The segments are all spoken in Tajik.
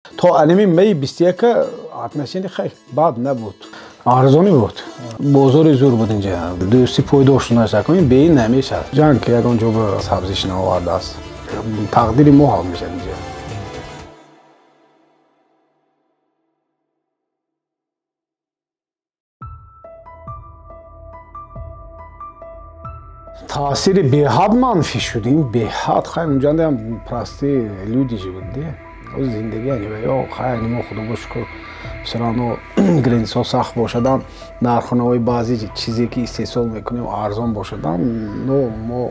То аними май 21 отношение хай бад набуд. Арзонӣ буд. Бозори зур буд инҷа. Дӯстӣ пойдор шуданаш акун беин намешад. Ҷанг ки ягон ҷо ба сабзиш наовардааст. Тақдири мо ҳал мешад инҷа. Таъсири беҳад манфӣ шуд. Ин беҳад хай унҷандаам простые люди живут, де. Зиндагӣ ё хай мо худо бо шукр всё границаҳо сахт бошадам, нархонаҳои баъзе чизе ки истеҳсол мекунем арзон бошадам, но мо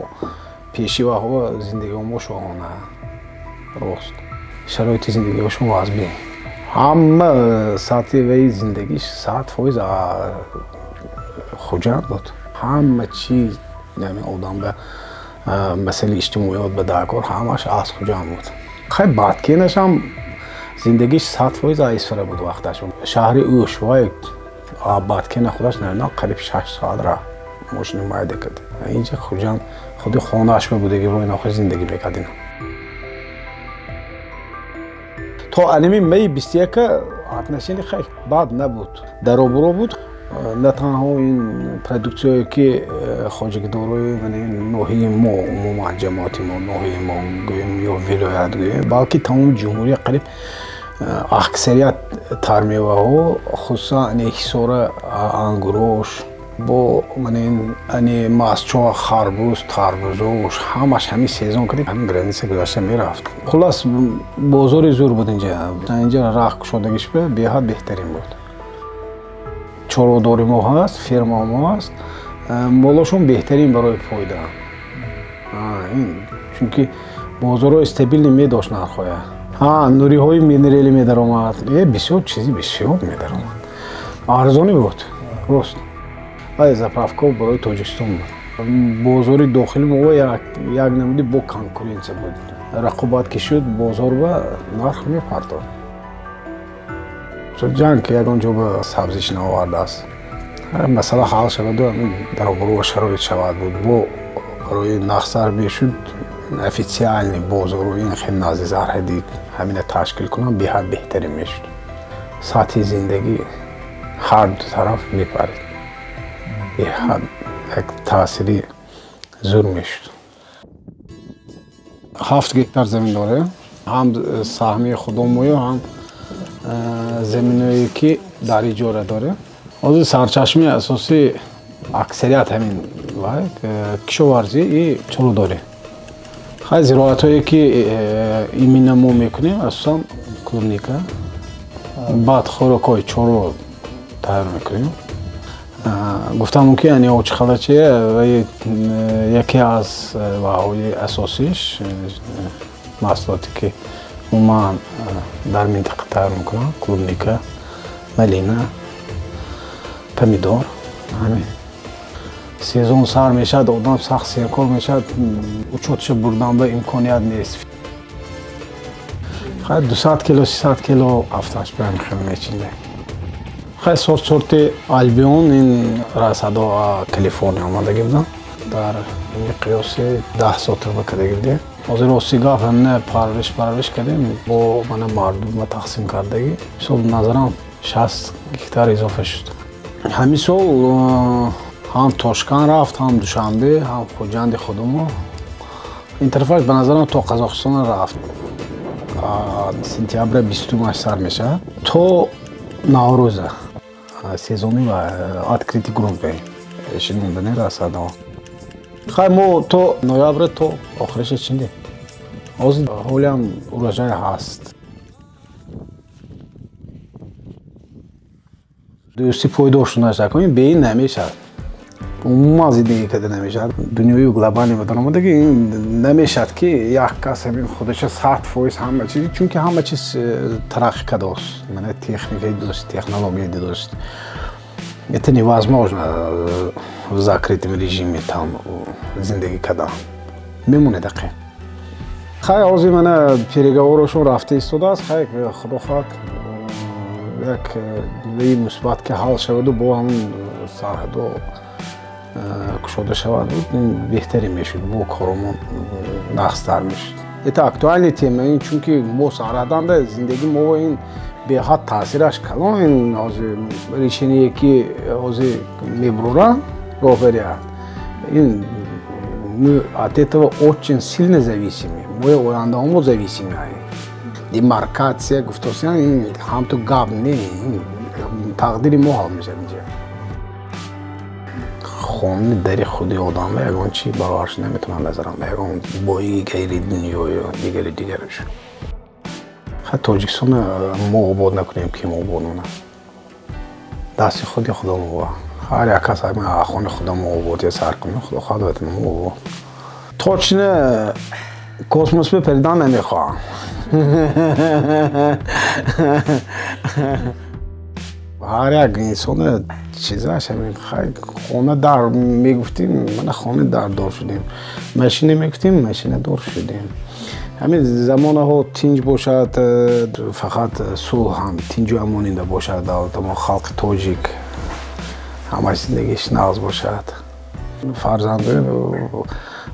пеши ваҳо зиндагиҳо мо шоҳона рост. Шароити зиндагиҳошон вазбе. Ҳама сатҳи ваи зиндагиш 100% Хуҷанд буд. Ҳама чиз яъне одам ба масъалаи иҷтимоиёт ба даркор ҳамаш аз Хуҷанд буд. Хай бадкенашам зиндагиш 100% Исфара буд вақташ. Шаҳри Ӯш вай Баткена худаш намедонам қариб 6 соат рафт мошини майда кард. Инҷа Хуҷанд худи хонааш будаги бо ин охир зиндагӣ мекардем. То аними май 21 отношение хай бад набуд. Даробуро буд. На танҳо ин продуксияе ки хоҷагидорои ноҳияи мо, умуман ҷамоати мо, ноҳияи мо гӯем ё вилоят гӯем, балки тамоми ҷумҳурия қариб аксарият тармеваҳо, хусусан ҳисора ангурош, бо масчо, харбуз, тарбузош, ҳамаш ҳамин сезон кардем, ҳамин граница гузашта мерафт. Хуллас бозори зур буд инҷа. Инҷа раҳ кушодагиш беҳад беҳтарин буд. Чорводори мо ҳаст, ферма мо ҳаст, молошон беҳтарин барои фоида. Чунки бозорҳои стабилни медошт нархҳоя. Нуриҳои минералӣ медаромад, бисёр чизи бисёр медаромад. Арзонӣ буд, рост. Вале заправкаҳо барои Тоҷикистон буд. Бозори дохили мо як намуди бо конкуренсия буд. Рақобат ки шуд, бозор ба нарх мепартод. Ҷанг ки ягон ҷо ба сабзиш наовардааст. Масъала ҳал шаваду даробуру шароит шавад буд. Бо барои нақсар мешуд официальный бозору ин хел назди сарҳади ҳамина ташкил кунам беҳад беҳтарин мешуд. Сатҳи зиндагӣ ҳар ду тараф мепарид. Беҳад як таъсири зур мешуд. 7 гектар замин дорем. Ҳам саҳмии худомою, ҳам заминое ки дар иҷора дорем. Ҳозир сарчашмаи асосӣ аксарият ҳамин вай кишоварзӣ и чорводорӣ. Хай зироатҳое ки именно мо мекунем асосан клубника, баъд хӯрокҳои чорво тайёр мекунем. Гуфтам мумкин яъне очхалачи яке аз ваҳои асосиш маҳсулоте ки умуман дар минтақа тайёр мекунам клубника, малина, помидор. Ҳамин сезон сар мешавад, одам сахт серкор мешавад, учётша бурдан ба имконият нест. Хай 200 кило, 300 кило ҳафташ ба ҳамин хел мечиндем. Хай сорти Албион ин расадо Калифорния омадагӣ буданд. Дар миқёси 10 сотир ба кардагӣ будем. Ҳозир рости гап ҳамина парвариш кардем, бо мана мардум тақсим кардагӣ. Сол назарам 60 гектар изофа шуд. Ҳамин сол ҳам Тошканд рафт, ҳам Душанбе, ҳам Хуҷанди худамо. Ин тарафаш ба назарам то Қазоқистон рафт. Сентябра 20 сар мешавад то Наврӯза. Сезони ва открытый грунт шинондани расадо. Хай мо то ноябр то охириша чиндем. Ҳозир ҳолиам урожай ҳаст. Дӯстӣ пойдор шуданаш акун беин намешавад. Умуман зиндагӣ карда намешавад. Дунёи глобалӣ ба даромадаги намешавад ки як кас ҳамин худаша 100% ҳама чиз, чунки ҳама чиз тараққӣ кардааст. Мана техникаи дидост, технологияи дидост. Это невозможно в закрытом режиме там зиндагӣ кардан. Мемонед ақиб. Хай ҳозир мана переговорошон рафта истодааст. Хай худо хоҳад як ваи мусбат ки ҳал шаваду бо ҳамун сарҳадо кушода шавад, беҳтарин мешуд, бо коромон нақстар мешуд. Это актуальная тема, ин чунки мо сарҳаданда зиндагии мо ин беҳад таъсираш калон. Ин ҳозир решение ки ҳозир мебуроранд роҳбарият, ин мы от этого очень сильно зависимы, мо ояндаҳомо зависимы. Демаркация гуфтосиан, ин ҳамту гап не, тақдири мо ҳал мешавад. Инҷа хони дари худи одам ягон чи бароварш наметавонад, назарам, ягон бои ғайри дунёю дигари дигараш. Ха, Тоҷикистона мо обод накунем, ки мо обод монад? Дасти худи худомо. Ҳар як кас хони худамо ободия сар кунем, худо хоҳад, ватанамо обод. Точно космос бепаридан намехоҳам. Ҳар як инсон чизаш хона дар мегуфтим, мана хона дардор шудем, машина мегуфтим, машинадор шудем. Ҳамин замонаҳо тинҷ бошад, фақат сулҳ ҳам тинҷу амонида бошад давлатамо, халқи тоҷик ҳамаш зиндагиш нағз бошад. Фарзандо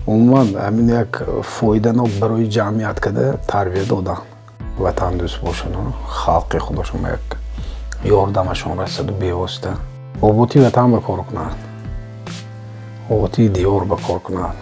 умуман ҳамин як фоиданок барои ҷамъият када тарбия додан, ватандӯст бошанд, халқи худошон як ёрдамашон расаду бевосита ободии ватан ба кор кунанд, ободии диёр ба кор кунанд.